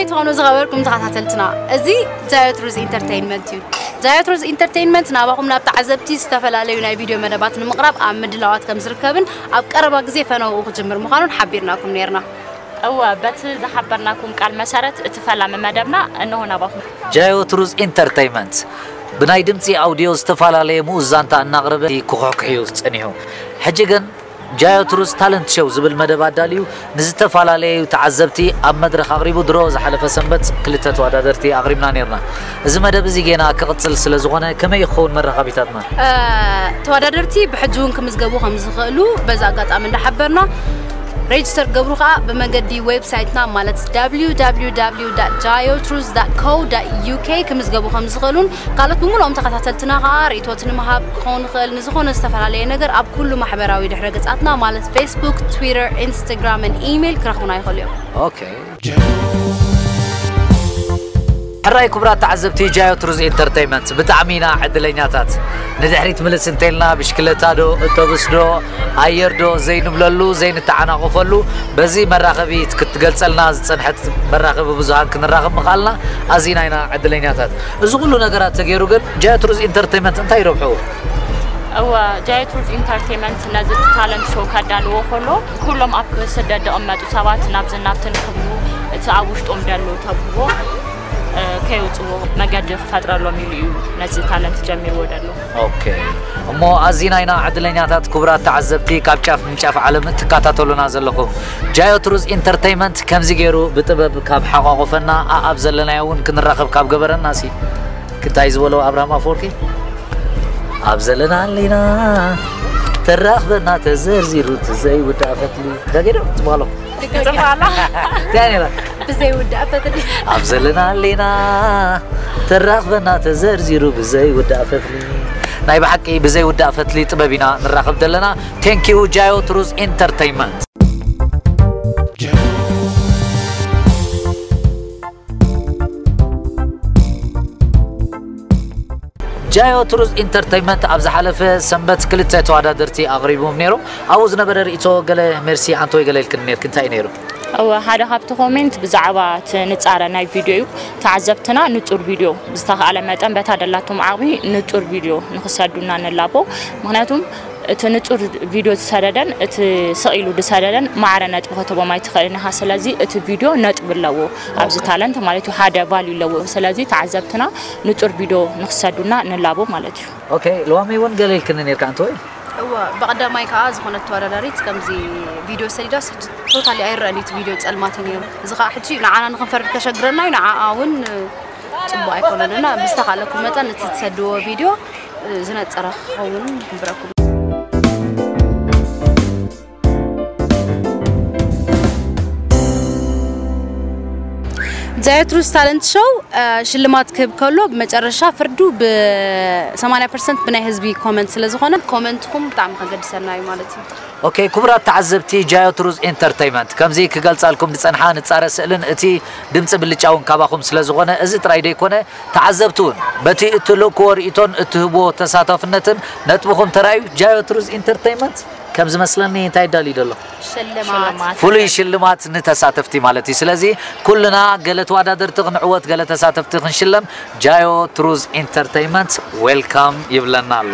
ትኾኑ ዝኸበርኩም ተኸታተልትና፣ እዚ ጃዮት ሩዝ ኢንተርቴይንመንት እዩ። ጃዮት ሩዝ ኢንተርቴይንመንት ናባኹም ናብ ተዓዘብቲ ዝተፈላለዩ ናይ ቪድዮ መደባት ንምቕራብ ኣብ ምድላዋት ከም ዝርከብን ኣብ ቀረባ ግዜ ፈነውኡ ክጅምር ምዃኑን ሓቢርናኩም ነይርና። እወ፣ በቲ ዝሓበርናኩም ቃል መሰረት እቲ ፈላሚ መደብና እንሆ ናባኹም። ጃዮት ሩዝ ኢንተርቴይንመንት ብናይ ድምፂ ኣውዲዮ ዝተፈላለየ ምኡዝ ዛንታ እናቕረበ ክኹሕኩሕ እዩ ጸኒሑ። ሕጂ ግን ጃዮት ሩዝ ታለንት ሾው ዝብል መደብ ኣዳልዩ ንዝተፈላለዩ ተዓዘብቲ ኣብ መድረኽ ኣቕሪቡ ድሮ ዝሓለፈ ሰንበት ክልተ ተወዳደርቲ ኣቕሪብና ነይርና። እዚ መደብ እዚ ጌና ክቕጽል ስለ ዝኾነ ከመይ ይኸውን መራኸቢታትና? ተወዳደርቲ ብሕጂ እውን ክምዝገቡ ከም ዝኽእሉ በዚ ኣጋጣሚ እንዳሓበርና ሬጅስተር ክገብሩ ከዓ ብመገዲ ዌብሳይትና ማለት www.jayotruz.co.uk ክምዝገቡ ከም ዝኽእሉን ካልኦት ብምሉኦም ተኸታተልትና ከዓ ርእቶት ንምሃብ ክኸውን ይኽእል። ንዝኾነ ዝተፈላለየ ነገር ኣብ ኩሉ ማሕበራዊ ድሕረ ገጻትና ማለት ፌስቡክ፣ ትዊተር፣ ኢንስታግራምን ኢሜይል ክረኽቡና ይኽእሉ እዮም። ኦኬ። ሕራይ ክቡራት ተዓዘብቲ ጃዮት ሩዝ ኢንተርቴይንመንት፣ ብጣዕሚ ኢና ዕድለኛታት። ንድሕሪት ምልስ እንተልና ብሽክለታ ዶ እቶብስ ዶ ኣየር ዶ ዘይንብለሉ ዘይንተዓናቐፈሉ በዚ መራኸቢ ክትገልጸልና ዝጸንሐት መራኸቢ ብዙሃን ክንራኸብ ምኽኣልና ኣዚና ኢና ዕድለኛታት። እዚ ኩሉ ነገራት ተገይሩ ግን ጃዮት ሩዝ ኢንተርቴይንመንት እንታይ ይረብሑ? እወ፣ ጃይት ሩዝ ኢንተርቴይንመንት ነዚ ታለንት ሾው ከዳልዎ ከሎ ኩሎም ኣብ ስደት ዝቕመጡ ሰባት ናብዝን ናብትን ክብሉ እቲ ኣብ ውሽጦም ደሎ ተብዎ ከየውፅዎ መገዲ ክፈጥረሎም ኢሉ እዩ ነዚ ታለንት ጀሚርዎ ደሎ። ኦኬ። እሞ ኣዚና ኢና ዕድለኛታት ክቡራት ተዓዘብቲ ካብ ጫፍ ንጫፍ ዓለም እትከታተሉና ዘለኹም። ጃዮት ሩዝ ኢንተርቴይንመንት ከምዚ ገይሩ ብጥበብ ካብ ሓቋቆፈና ኣኣብ ዘለናዮ እውን ክንራኸብ ካብ ገበረና ሲ እንታይ ዝበሎ ኣብርሃም ኣፈወርቂ? ኣብ ዘለና ኣለና ተራኽበና ተዘርዚሩ ትዘይውዳእ ፈትሊ። ደገዶ ትባሎ። ትባሎ። እንታይ ነይራ? ብዘይውዳእ ፈትሊ። ኣብ ዘለና ኣለና ተራኽበና ተዘርዚሩ ብዘይውዳእ ፈትሊ። ናይ ብሓቂ ብዘይውዳእ ፈትሊ ጥበብ ኢና ንራኸብ ዘለና። ቴንኪዩ ጃዮ ትሩዝ ኢንተርቴይንመንት። ጃዮ ትሩዝ ኢንተርተይመንት ኣብ ዝሓለፈ ሰንበት ክልተ ተወዳደርቲ ኣቕሪቦም ነይሮም። ኣብኡ ዝነበረ ርእይቶ ገለ ሜርሲ ኣንቶይ ገለ ኢልክኒ ነይርክ፣ እንታይ እዩ ነይሩ? እወ፣ ሓደ ካብቲ ኮሜንት ብዛዕባ እቲ ንጻረ ናይ ቪድዮ እዩ። ተዓዘብትና ንጹር ቪድዮ ብዝተኻእለ መጠን በታ ደላቶም ዓቕሚ ንጹር ቪድዮ ንኽሰዱና ንላቦ። ምኽንያቱም እቲ ንጹር ቪድዮ ዝሰደደን እቲ ስቕ ኢሉ ዝሰደደን ማዕረ ነጥቢ ክትቦም ኣይትኽእልን ኢኻ። ስለዚ እቲ ቪድዮ ነጥቢ ኣለዎ ኣብዚ ታለንት ማለት እዩ፣ ሓደ ቫልዩ ኣለዎ። ስለዚ ተዓዘብትና ንጹር ቪድዮ ንኽሰዱና ንላቦ ማለት እዩ። ኦኬ፣ ሎሚ እውን ገለ ኢልክኒ ነርካ ኣንተ ወይ? እወ፣ ብቐዳማይ ከዓ ዝኾነት ተወዳዳሪት ከምዚ ቪድዮ ሰዲዳስ ቶታሊ ኣይረኣን እዩ እቲ ቪድዮ፣ ጸልማት እዩ ነይሩ። እዚ ከዓ ሕጂ ንዓና ንኽንፈርድ ከሸግረና እዩ፣ ንዓኣ እውን ጽቡቕ ኣይኮነን እና ብዝተኻእለኩም መጠን እቲ ትሰድዎ ቪድዮ ዝነጸረ ክኸውን ይሕብረኩም። ጃዮ ትሩዝ ታለንት ሾው ሽልማት ክህብ ከሎ ብመጨረሻ ፍርዱ ብ80% ብናይ ህዝቢ ኮመንት ስለ ዝኾነ ኮመንትኩም ብጣዕሚ ከገድሰና እዩ ማለት እዩ። ኦኬ፣ ክቡራት ተዓዘብቲ ጃዮ ትሩዝ ኢንተርተይመንት፣ ከምዚ ክገልጻልኩም ዝጸንሓ ንጻረ ስእልን እቲ ድምጺ ብልጫ እውን ካባኹም ስለ ዝኾነ እዚ ጥራይ ደይኮነ ተዓዘብቲ እውን በቲ እትልእክዎ ርእይቶን እትህብዎ ተሳታፍነትን ነጥብኹም ተራእዩ ጃዮ ትሩዝ ኢንተርተይመንት ከም ዝመስለኒ እንታይ ዳልዩ ደሎ? ሽልማት። ፍሉይ ሽልማት ንተሳተፍቲ ማለት እዩ። ስለዚ ኩልና ገለ ተወዳደርቲ ክንዕወት፣ ገለ ተሳተፍቲ ክንሽለም፣ ጃዮ ትሩዝ ኢንተርተይመንት ዌልካም ይብለና ኣሎ።